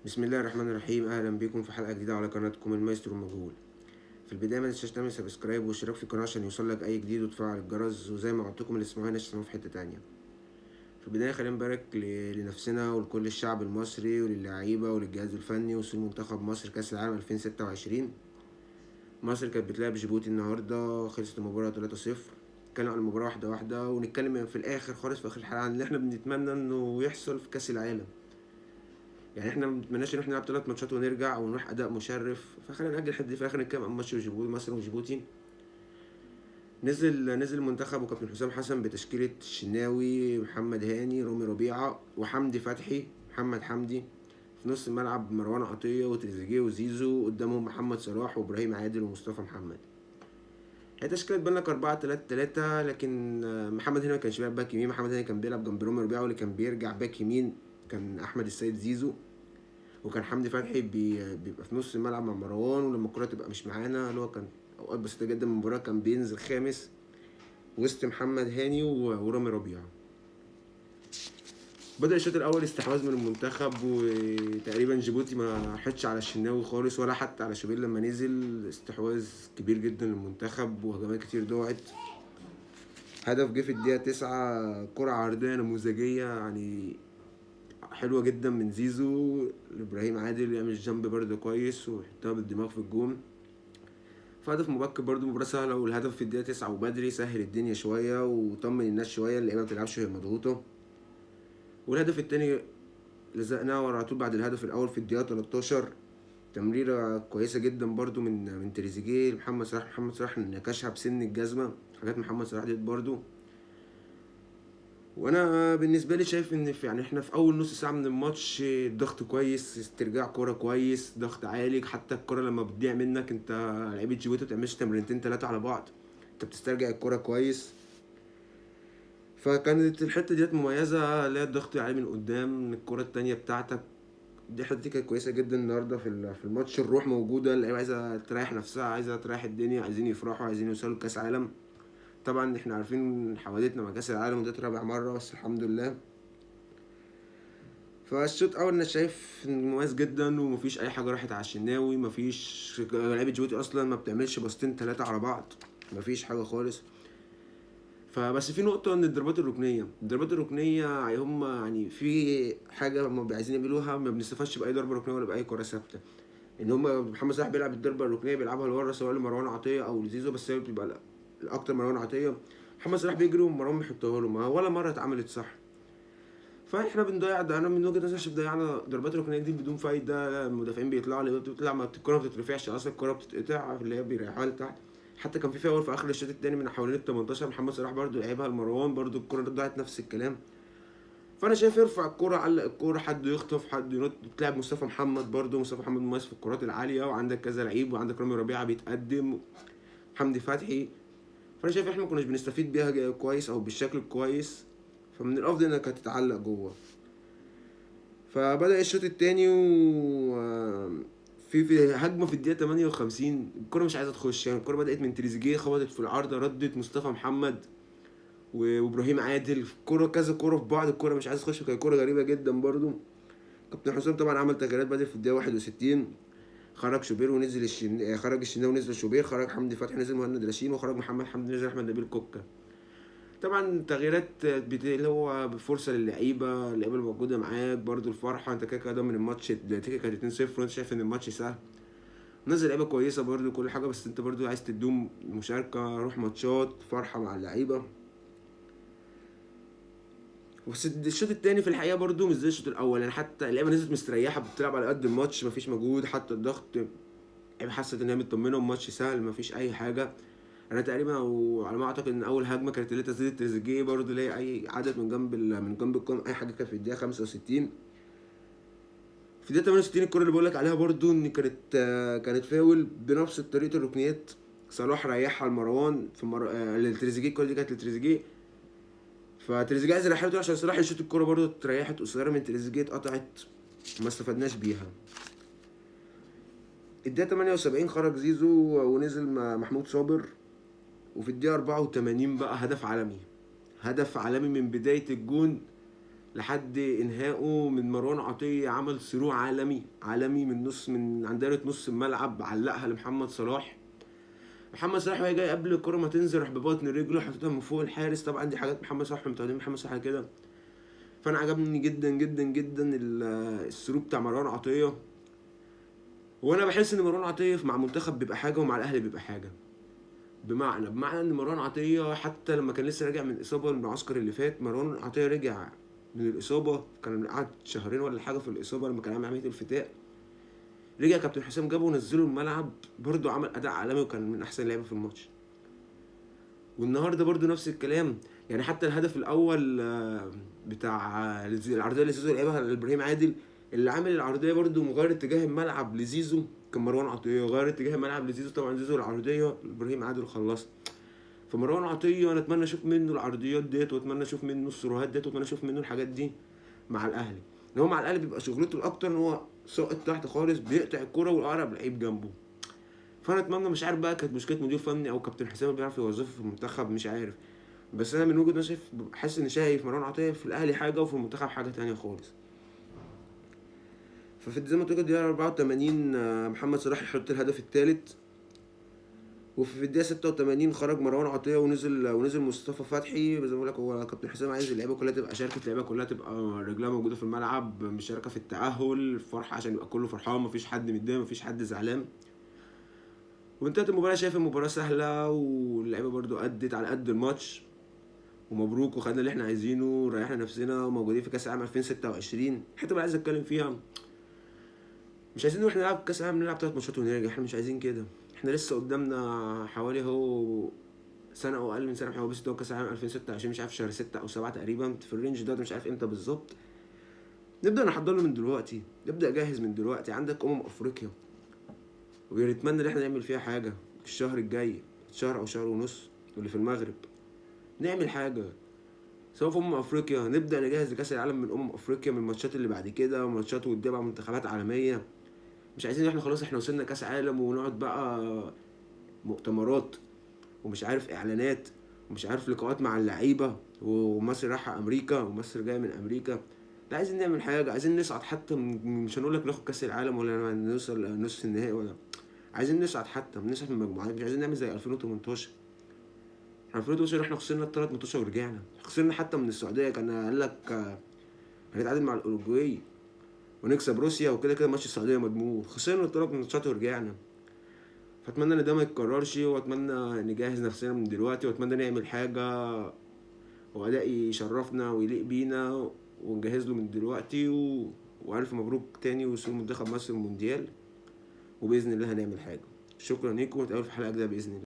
بسم الله الرحمن الرحيم. اهلا بكم في حلقة جديدة على قناتكم المايسترو المجهول. في البداية ما تنساش تعمل subscribe واشتراك في القناة عشان يوصلك اي جديد وتفعل الجرس، وزي ما وعدتكم اللي اسمعونا تسمعوه في حتة تانية. في البداية خلينا نبارك لنفسنا ولكل الشعب المصري وللعيبه وللجهاز الفني وصول منتخب مصر كاس العالم 2026. مصر كانت بتلعب جيبوتي النهارده، خلصت المباراة 3-0. نتكلم عن المباراة واحدة واحدة، ونتكلم في الاخر خالص في اخر الحلقة عن اللي احنا بنتمنى انه يحصل في كاس العالم. يعني احنا ما بنتمناش ان احنا نلعب 3 ماتشات ونرجع ونروح اداء مشرف، فخلينا نأجل لحد في الاخر نتكلم عن ماتش جيبوتي مصر وجيبوتي. نزل المنتخب وكابتن حسام حسن بتشكيلة الشناوي، محمد هاني، رامي ربيعة، وحمدي فتحي، محمد حمدي. في نص الملعب مروان عطية وتريزيجيه وزيزو، قدامهم محمد صلاح وابراهيم عادل ومصطفى محمد. هي تشكيلة تبان لك 4-3-3، لكن محمد هاني ما كانش بيلعب باك يمين. محمد هاني كان بيلعب جنب رامي ربيعة، واللي كان بيرجع باك يمين كان أحمد السيد زيزو، وكان حمدي فتحي بيبقى في نص الملعب مع مروان، ولما الكرة تبقى مش معانا اللي هو كان أوقات بسيطة جدا من المباراة كان بينزل خامس وسط محمد هاني ورامي ربيعة. بدأ الشوط الأول استحواذ من المنتخب، وتقريبا جيبوتي ما راحتش على الشناوي خالص ولا حتى على شوبير لما نزل. استحواذ كبير جدا للمنتخب وهجمات كتير ضاعت. هدف جه في الدقيقة 9، كرة عرضية نموذجية يعني حلوة جدا من زيزو لإبراهيم عادل، يعمل جنب برده كويس ويحطها بالدماغ في الجون. فهدف مبكر برده، مباراة سهلة، والهدف في الدقيقة 9 وبدري سهل الدنيا شوية وطمن الناس شوية، اللعيبة ما بتلعبش وهي مضغوطة. والهدف التاني لزقناه ورا على طول بعد الهدف الأول في الدقيقة 13، تمريرة كويسة جدا برده من تريزيجيه لمحمد صلاح. محمد صلاح نكشها بسن الجزمة، حاجات محمد صلاح ديت برده. وانا بالنسبة لي شايف ان في يعني احنا في اول نص ساعة من الماتش الضغط كويس، استرجاع كورة كويس، ضغط عالي، حتى الكورة لما بتضيع منك انت لعيبة جيبوتي ما بتعملش تمرينتين 3 على بعض، انت بتسترجع الكورة كويس. فكانت الحتة ديت مميزة، اللي هي الضغط العالي من قدام الكورة التانية بتاعتك دي، الحتة دي كانت كويسة جدا النهارده في الماتش. الروح موجودة، اللعيبة عايزه تريح نفسها، عايزه تريح الدنيا، عايزين يفرحوا، عايزين يوصلوا لكاس عالم. طبعا احنا عارفين حوادثنا مع كاس العالم وده رابع مرة، بس الحمد لله. فالشوط الاول انا شايف مميز جدا، ومفيش اي حاجة راحت على الشناوي، مفيش لعيبة جيبوتي اصلا ما بتعملش باصتين 3 على بعض، مفيش حاجة خالص. فبس في نقطة ان الضربات الركنيه هم يعني في حاجة هم عايزين يعملوها، ما بنستفادش باي ضربه ركنيه ولا باي كره ثابتة. ان هم محمد صلاح بيلعب الضربة الركنيه بيلعبها لورا سواء لمروان عطية او لزيزو، بس هي بتبقى الاكتر مروان عطية. محمد صلاح بيجري ومروان بيحطها له، ما ولا مرة اتعملت صح. فاحنا بنضيع ده، انا من وجهه نظري شايف ضيعنا ضربات ركنيه دي بدون فايده. المدافعين بيطلعوا، اللي بتطلع ما الكره ما بتترفعش اصلا، الكره بتتقطع اللي هي بيريحوها لتحت. حتى كان في فاول في اخر الشوط الثاني من حوالين ال 18، محمد صلاح برده لعبها لمروان، برده الكره ضاعت نفس الكلام. فانا شايف ارفع الكره، علق الكره، حد يخطف، حد ينط. بتلعب مصطفى محمد برده، مصطفى محمد مميز في الكرات العالية، وعندك كذا لعيب، وعندك رامي ربيعة بيتقدم، حمدي فتحي. فانا شايف احنا ما كناش بنستفيد بيها كويس او بالشكل الكويس، فمن الافضل انك هتتعلق جوه. فبدا الشوط الثاني و في هجمة في الدقيقة 58 الكره مش عايزه تخش، يعني الكره بدات من تريزيجيه، خبطت في العارضة، ردت مصطفى محمد وابراهيم عادل، كره كذا كره في بعض، الكره مش عايزه تخش، كانت كره غريبة جدا برده. كابتن حسام طبعا عمل تغييرات بدري في الدقيقة 61، خرج شوبير ونزل خرج الشناوي ونزل شوبير، خرج حمدي فتحي نزل مهند رشيد، وخرج محمد حمدي نزل احمد نبيل كوكا. طبعا تغييرات اللي هو فرصة للعيبة، اللعيبة اللي موجودة معاك برده الفرحة، انت كده كده من الماتش النتيجة كانت 2-0 وانت شايف ان الماتش سهل. نزل لعيبة كويسة برده كل حاجة، بس انت برده عايز تدوم مشاركة، روح ماتشات، فرحه مع اللعيبة. بس الشوط التاني في الحقيقة برده مش زي الشوط الاول، يعني حتى اللعيبة نزلت مستريحه، بتلعب على قد الماتش، مفيش مجهود، حتى الضغط اللعيبة حست ان هي مطمنه والماتش سهل، مفيش اي حاجة. انا تقريبا او على ما اعتقد ان اول هجمة كانت اللي تسديده تريزيجيه برده، اللي هي اي عدد من جنب القائم، اي حاجة كانت في الدقيقة 65. في الدقيقة 68 الكره اللي بقول لك عليها برده ان كانت فاول بنفس طريقه الركنيات، صلاح ريحها لمروان في لتريزيجيه، الكره دي كانت لتريزيجيه، فتريزيجيه عايز يريحها عشان صلاح يشوط الكورة، برده اتريحت قصيرة من تريزيجيه، اتقطعت ما استفدناش بيها. الدقيقة 78 خرج زيزو ونزل محمود صابر. وفي الدقيقة 84 بقى هدف عالمي، هدف عالمي من بداية الجون لحد انهائه من مروان عطية. عمل صروع عالمي عالمي من نص، من عند دايرة نص الملعب، علقها لمحمد صلاح. محمد صلاح وهي جاي قبل الكره ما تنزل راح ببطن رجله حطيتها من فوق الحارس. طبعا دي حاجات محمد صلاح، متعودين محمد صلاح كده. فانا عجبني جدا جدا جدا ال through بتاع مروان عطية. وانا بحس ان مروان عطية مع منتخب بيبقى حاجة ومع الاهلي بيبقى حاجة. بمعنى ان مروان عطية حتى لما كان لسه راجع من اصابه المعسكر اللي فات، مروان عطية رجع من الاصابة، كان قعد شهرين ولا حاجة في الاصابة لما كان عامل عملية الفتاء، رجع كابتن حسام جابه ونزله الملعب، برده عمل اداء عالمي وكان من احسن اللعيبة في الماتش. والنهارده برده نفس الكلام، يعني حتى الهدف الاول بتاع العرضية اللي زيزو لعبها لابراهيم عادل، اللي عامل العرضية برده مغير اتجاه الملعب لزيزو كان مروان عطية، غير اتجاه الملعب لزيزو، طبعا زيزو العرضية ابراهيم عادل خلصها. فمروان عطية انا اتمنى اشوف منه العرضيات ديت، واتمنى اشوف منه السروهات ديت، واتمنى اشوف منه الحاجات دي مع الاهلي. ان هو مع الاهلي بيبقى شغلته الاكتر ان هو ساقط تحت خالص، بيقطع الكرة والاقرب لعيب جنبه. فانا اتمنى، مش عارف بقى كانت مشكلة مدير فني او كابتن حسام بيعرف يوظفه في المنتخب، مش عارف، بس انا من وجهه نظري حاسس ان شايف مروان عطية في الاهلي حاجة وفي المنتخب حاجة تانية خالص. ففي زي ما تقول الدقيقة 84 محمد صلاح يحط الهدف الثالث، وفي الدقيقة 86 خرج مروان عطية ونزل مصطفى فتحي. زي ما بقول لك هو كابتن حسام عايز اللعيبة كلها تبقى شاركه، اللعيبة كلها تبقى رجلها موجودة في الملعب، مشاركة في التاهل، الفرحة عشان يبقى كله فرحان، مفيش حد متضايق، مفيش حد زعلان. وانتهت المباراة، شايف المباراة سهلة واللعيبة برضو ادت على قد الماتش، ومبروك وخدنا اللي احنا عايزينه وريحنا نفسنا وموجودين في كاس العالم 2026. الحتة اللي عايز اتكلم فيها، مش عايزين نروح نلعب كاس العالم نلعب 3 ماتشات ونرجع، احنا مش عايزين كده. احنا لسه قدامنا حوالي هو سنة او اقل من سنة، حوالي بس كاس العالم 2026 مش عارف شهر 6 او 7 تقريبا في ال range ده، مش عارف امتى بالظبط. نبدا نحضر له من دلوقتي، نبدا جاهز من دلوقتي. عندك افريقيا ونتمنى ان احنا نعمل فيها حاجة الشهر الجاي، شهر او شهر ونص، واللي في المغرب نعمل حاجة سواء في افريقيا، نبدا نجهز لكاس العالم من افريقيا، من الماتشات اللي بعد كده، ماتشات وديه مع منتخبات عالمية. مش عايزين احنا خلاص احنا وصلنا كاس عالم ونقعد بقى مؤتمرات ومش عارف اعلانات ومش عارف لقاءات مع اللعيبة، ومصر رايحة امريكا ومصر جاية من امريكا. لا، عايزين نعمل حاجة، عايزين نصعد حتى، مش هنقول لك ناخد كاس العالم ولا نوصل نص النهائي، ولا عايزين نصعد حتى، نصعد من المجموعات. مش عايزين نعمل زي 2018. 2018 احنا خسرنا الثلاث ماتشات ورجعنا، خسرنا حتى من السعودية، كان قال لك هنتعادل مع الاوروجواي ونكسب روسيا وكده كده ماتش السعودية مضمون، خسرنا الثلاث ماتشات ورجعنا. فاتمنى ان ده ما يتكررش، واتمنى نجهز نفسنا من دلوقتي، واتمنى نعمل حاجة واداء يشرفنا ويليق بينا ونجهز له من دلوقتي. والف مبروك تاني وصول منتخب مصر المونديال، وباذن الله هنعمل حاجة. شكرا ليكم، ونتقابل في حلقة جديدة باذن الله.